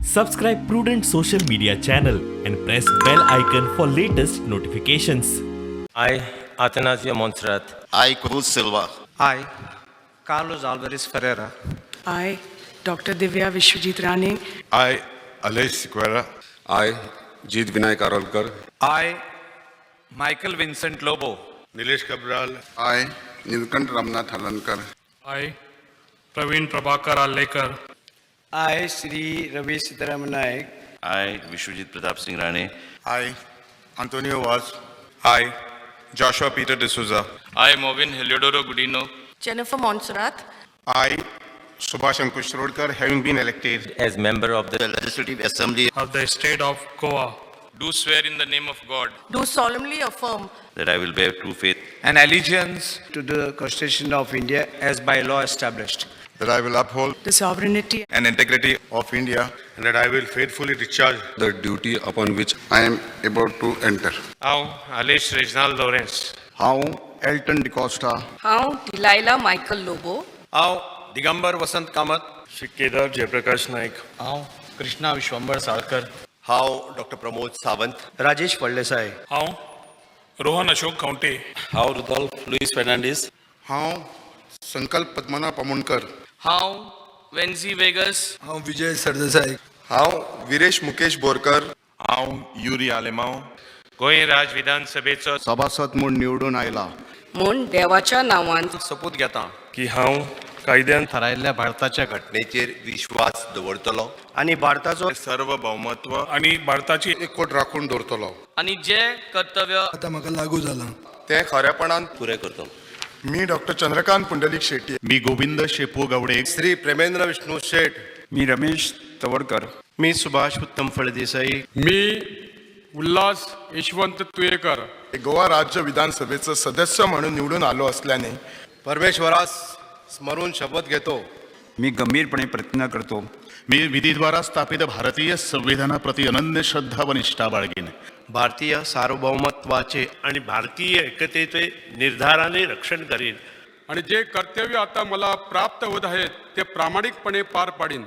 Subscribe Prudent Social Media channel and press bell icon for latest notifications. I, Atanasio Montserrat, I, Cruz Silva. I, Carlos Alvarez Ferreira, I, Dr. Divya Vishwajit Rane, I, Aleix Sequeira. I, Jeet Vinayak Arolkar, I, Michael Vincent Lobo, Nilesh Cabral. I, Nilkant Ramnath Halankar. I, Praveen Prabhakar Alekar. I, Sri Ravi Sitaram Naik, I, Vishwajit Pratap Singh Rane. I, Antonio Vaz. I, Joshua Peter D'Souza. I, Movin Heliodoro Gudino. Jennifer Montserrat, I, Subhash Ankush Rodkar, having been elected as member of the The Legislative Assembly Of the State of Goa. Do swear in the name of God. Do solemnly affirm that I will bear true faith and allegiance to the Constitution of India as by law established, that I will uphold the sovereignty and integrity of India and that I will faithfully discharge the duty upon which I am about to enter. हांव Alesh Reginald Lawrence. हांव Elton D'Costa. हांव Delilah Michael Lobo. हांव दिगंबर वसंत कामत. श्री केदार जयप्रकाश नाईक. हांव कृष्णा विश्वंबर साळकर. हांव doctor Pramod Sawant. Rajesh Phaldesai. हांव रोहन अशोक खंवटे. हांव Rudolf Luis Fernandes. हांव संकल्प पद्मनाभ आमोणकर. हांव वेन्झी वेगस. हांव विजय सरदेसाय. हांव विरेश मुकेश बोरकर. हांव युरी आलेमाव. गोंय राज विधानसभेचो सभासद म्हूण निवडून आयला म्हूण देवाच्या नांवान सोपूत घेता की हांव कायद्यान थारायल्ल्या भारताच्या घटनेचेर विश्वास दवरतलो आनी भारताचो सार्वभौमत्व आनी भारताची एकवट राखून दवरतलो आनी जे कर्तव्य आतां म्हाका लागू जालां. ते खरेपणान पुरें करतलो. मी डॉक्टर चंद्रकांत पुंडलीक शेट्टी. मी गोविंद शेपू गवडे. श्री प्रेमेंद्र विष्णू शेट. मी रमेश तवडकर. मी सुभाष उत्तम फळदेसाई. मी उल्हास यशवंत तुयेकर. गोवा राज्य विधानसभेचं सदस्य म्हणून निवडून आलो असल्याने परमेश्वरास स्मरून शपथ घेतो. मी गंभीरपणे प्रतिज्ञा करतो. मी विधीद्वारा स्थापित भारतीय संविधानाप्रती अनन्य श्रद्धा व निष्ठा बाळगेन. भारतीय सार्वभौमत्वाचे आणि भारतीय एकतेचे निर्धाराने रक्षण करीन आणि जे कर्तव्य आता मला प्राप्त होत आहेत ते प्रामाणिकपणे पार पाडीन.